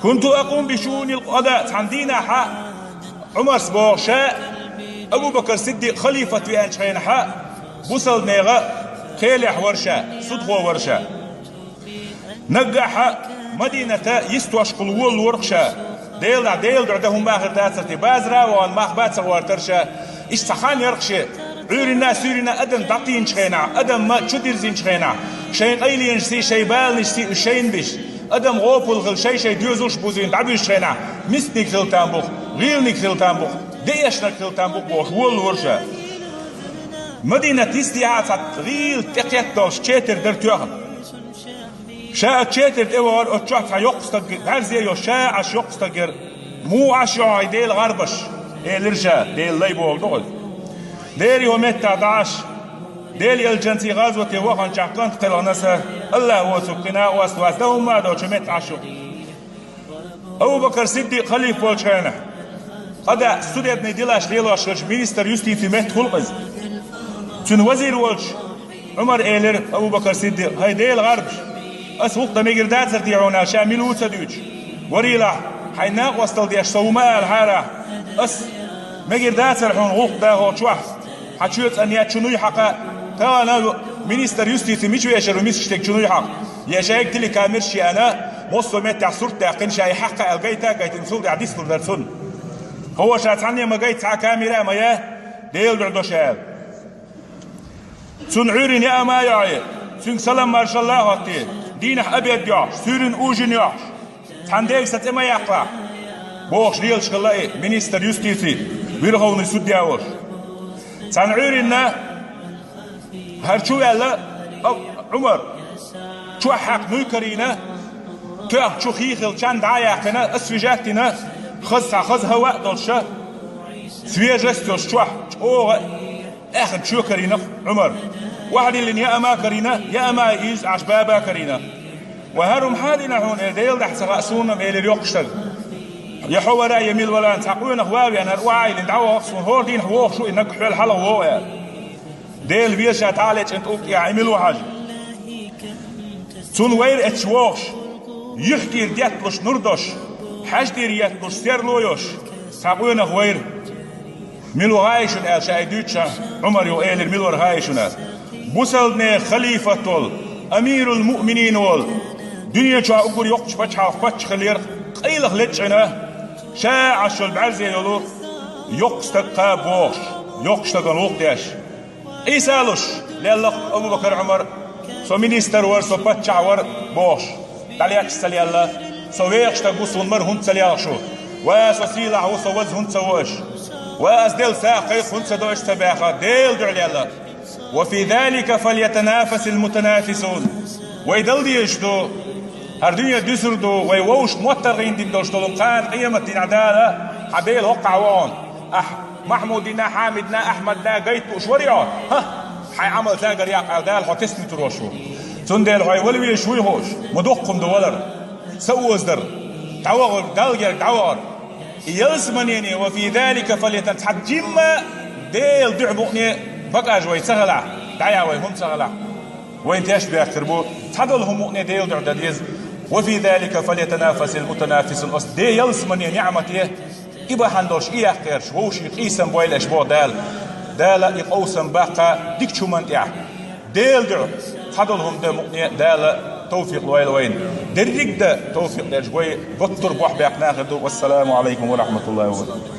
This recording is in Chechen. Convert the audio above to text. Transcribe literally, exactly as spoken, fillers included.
كنت أقوم بشؤون القضاء. Цхьан дийнахьа Ӏумарс боху ша, Абу Бакр Сиддикъ халифат веанчу хенахьа, бусалба нехан кхелехь вара ша, судхо вара ша. Наггахьа Мадината йистошкахула волалора ша. Делахь, Делан дуьхьа дан хӀума хир дацара те, базара а вахана мах бан ца гӀортара ша. Иштта цхьа хан яра шен. Ӏуьйранна а, суьйранна а адам дӀатийначу хенахь, адам ма чу дирзинчу хенахь, шайн къайленашций, шайн баланашций уьш шайна беш, адам гӀопал хилла шай-шайн доьзалш а бузийна дӀабуьссучу хенахь, мисканиг хила там бу-кх, гӀийланиг хила там бу-кх, деэшнарг хила там бу-кх бохуш волалора ша. Мадинат йистехьа цхьа гӀийла тӀекхетта долуш четар дара тоьхна. Ша оцу четар тӀе вахара, оцу чохь цхьа йоккха стаг, бӀаьрзе йолуш, ша Ӏаш йоккха стаг яра. «Муха Ӏаш ю хьо, хӀай Делан гӀарбаш?» — элира ша, Делан лай бохург ду хӀара. «Дера, хӀокху меттехь дӀа Ӏаш. Делан элчанца гӀазоте ваханчохь кӀант кхелхина сан, АллахӀ воцург кхин накъост вац, дан хӀумма а доцучу метта Ӏаш ю». Абу Бакр Сиддикъ халифа волчу хенахь, къада, судебный делаш лелош хилча, министр юстицин метта хуьлу иза. Цуьнан вазир волчу Ӏумара элира Абу Бакр Сиддикъа: «ХӀай Делан гӀарбаш, ас гӀуллакх дан мегар дацара те хьуна?» — аьлла, ша мила ву ца дуьйцуш. «Варийлахь, хьайн накъосталла деш со хӀума ала хьара ахь, ас мегар дацара хьуна гӀуллакх дан хӀокху чохь. Хьан чоь цӀанъян чу нуй хьакха, тахана министр юстицин мича вешар ву мискачу стеган чу нуй хьакха?» — я шайга телекамераш а еана, массо а меттехь сурт даьккхина, ша и хьакха аьлла гайта а гайтина, цул тӀаьхьа дицлур дара цунна. «ХӀо, ша цхьанне ма гайта, цхьа а камера а ма яй, Делан дуьхьа до ша», — аьлла. Цунна Ӏуьйранна яа ма а йохьий, цуьнга салам-маршалла а хӀоттий, дийнахь обед йохьуш, суьйранна ужин йохьуш, цхьана дега сан цӀе ма яккхалахь, бохуш лелаш хилла и министр юстиций, верховный судья волуш. Цхьана Ӏуьйранна хӀара чу ваьлла Ӏу-, Ӏумар, чохь хьаькхна нуй карийна, тоьхна чу хи хилла чан дӀа а яьккхина, освежать а йина, хаза, цхьа хаза хӀаваъ а долуш, свежесть йолуш чохь чӀогӀа а аьхна чоь карийна Ӏумар. Охьадиллина яа ма а карийна, яа ма а иза Ӏаш баба а карийна. «Ва хӀара хӀума хьан дина хьуна?» — элира. «Делан дуьхьа ца хаьа суна-м», — элира йоккхачу стага. «Я хьо вара, я мила вара, цхьа къонах ван а веана, хӀара охьа а йиллина, дӀавахара суна, хӀора дийнахь вогӀуш ву и, наггахь хьоьлла хьалха вогӀу», — аьлла. Делан везача, тӀе а лечкъина тӀулг тӀехь и мила ву хьажа. Цунна вайра эцча вогӀуш, юьхь тӀера детталуш нур долуш, хьаьж тӀера етталуш серло йолуш, цхьа къонах вайра. «Мила ву хаьий шуна?» — аьлла, ша и дуьйцучу Ӏумара юха элира: «Мила вара хаьий шуна?» — аьлла. «Бусалба нехан халифат волу, амирул-муъминин волу, дуьнен чохь уггар йоккхачу пачхьалкхан паччахь хиллера, къайлаха лечкъина, ша Ӏаш йолу бӀаьрзе йолу йоккха стаг кхаба вогӀуш, йоккхачу стагана гӀуллакх деш. Къийса луш, лелла-кх Абу-Бакар, Ӏумар, со министр вара, со паччахь вара бохуш, дӀалечкъаш ца лелла. Со вехаш стаг ву, суна мара хӀунда ца лелха шу? Ва со сийлахь ву, со ваза хӀунда ца ву аша? Ва ас делла сагӀа кхайкха хӀунда ца до аша?» — ца баьхна, Делан дуьхьа лелла. «Ва фи залика фальятанафасил мутанафисун». Вай дала дезаш ду, хӀара дуьне дуьсур ду, вай вовшашна моттаргӀина дина долуш долу кхана къематдийнахь Дала: «Хьан Дела хӀоккхахь ву хьуна? Ахь Махьмудина, Хьамидна, Ахьмадна гайта лууш варий хьо? ХӀа, хьайн Ӏамал цаьргара яккха», — аьлла, Дала хьо тесна тур волуш ву. Цундела хьо вала везаш вуй хууш, ма дуккха хӀума ду валар, са озадар, дӀавахар, Далла герга дӀавахар. И ялсаманене, «ва фи залика фальятан», цхьа жимма Делан дуьхьа мукъане багаж вай ца хилахь, дӀаяхьа вай хӀума ца хилахь, вайна тешнабехкар бу, цхьадолу хӀума мукъане Делан дуьхьа дан деза. «Ва фи залика фальятанафасил мутанафисун». Оцу Делан ялсамане, ниӀмате и бахьана долуш, и яккха гӀерташ, вовшийн къийсам бойла аша боху Дала. Дала и къовсам баккха дикачу хӀуманна тӀехь. Делан дуьхьа цхьадолу хӀума дан мукъане Дала товфикъ лойла вайна. Дерриг а дан товфикъ лерча вай готтур бохь баьккхина хир ду. Вассаламу алайкум ва рахматуллахи ва баракатух.